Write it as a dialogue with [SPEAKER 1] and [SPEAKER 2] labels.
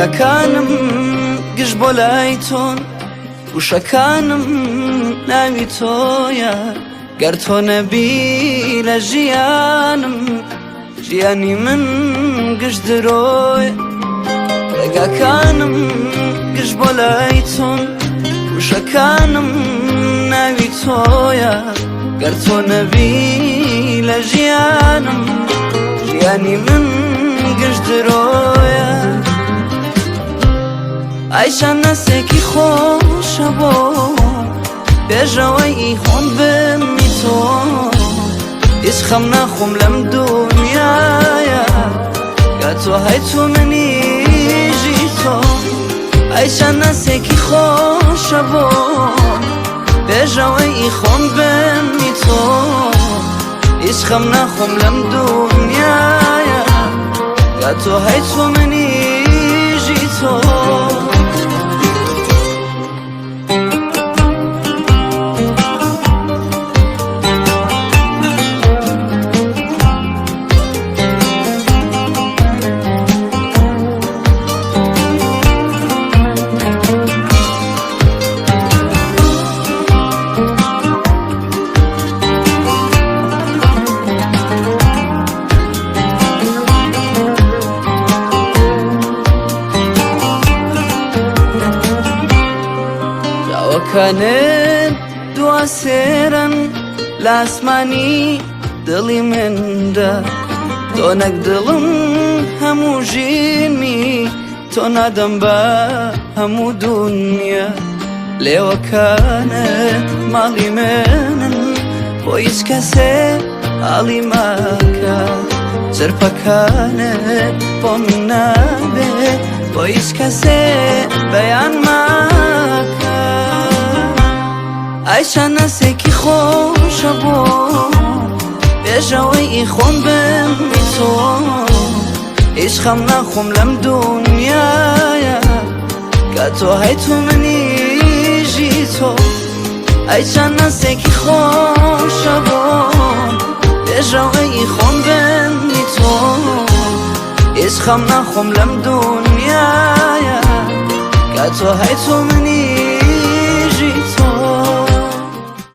[SPEAKER 1] ڕێگاکانم گشت بۆ لای تۆن، وشەکانم ناوی تۆیە. گەر تۆ نەبی لە ژیانم، ژیانی من گشت درۆیە. ڕێگاکانم گشت بۆ لای تۆن، وشەکانم ناوی تۆیە. گەر تۆ نەبی لە ژیانم، ژیانی من گشت درۆیە. ئای چەند نەسێکی خۆشە بۆ پێشەوەی خۆم بمی تۆ، هیچ خەم ناخۆم لەم دنیاە کە تۆ هەی تۆ منیژی تۆ. ئای چەند نەسێکی خۆشە بۆ پێشەوەی خۆم بمی تۆ، هیچ خەم ناخۆم لەم دنیاە کە تۆ هەی تۆ منیژی تۆ. چاوەکانت دوا سێرن لە ئاسمانی دڵی مندا، تۆ نەک دڵم هەموو ژینمی تۆ نادەم بە هەموو دنیا. لێوەکانت ماڵی منن، بۆ هیچ کەسێ ئاڵی ماکە. چرپەکانت بۆ من نابێت، بۆ هیچ کەسێ بەیان ماکە. ئای چەند نەسێکی خۆشە بۆ پێشەوەی خۆم بمی تۆ، هیچ خەم ناخۆم لەم دنیاە کە تۆ هەی تۆ منیژی تۆ. ئای چەند نەسێکی خۆشە بۆ پێشەوەی خۆم بمی تۆ، هیچ خەم ناخۆم لەم دنیاە کە تۆ هەی تۆ منیژی تۆ.